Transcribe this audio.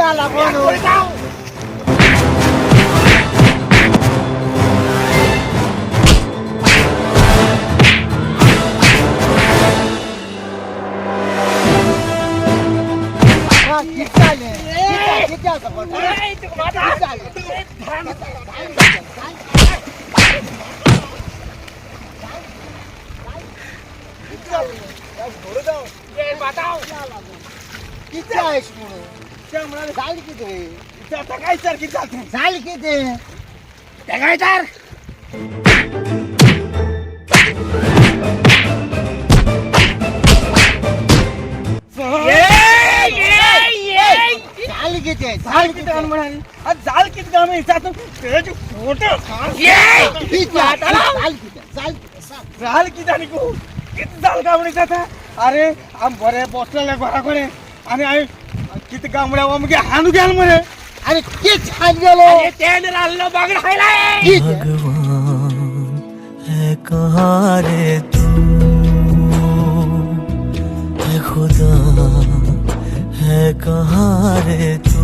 कित्या लागून हा, कितें जालें? कितें कितें आसा कोण? कितें जालें? कितें आयश म्हणून जालें कितें? जालें कितें? जालें कितें? जालें कितें? जाल किती काम फोटो कितें? जालें कितें? जालें कितें? सांग. जाल किती आनी किती जाल गामडे जाता. अरे आम बरे बसलेले घरा कडेन आनी हांवें कितें गामड्या अमके हाणू गेल मरे. अरे कितें हान गेलो? कितें? भगवान है कहाँ रे तू, है खुदा है कहाँ रे तू.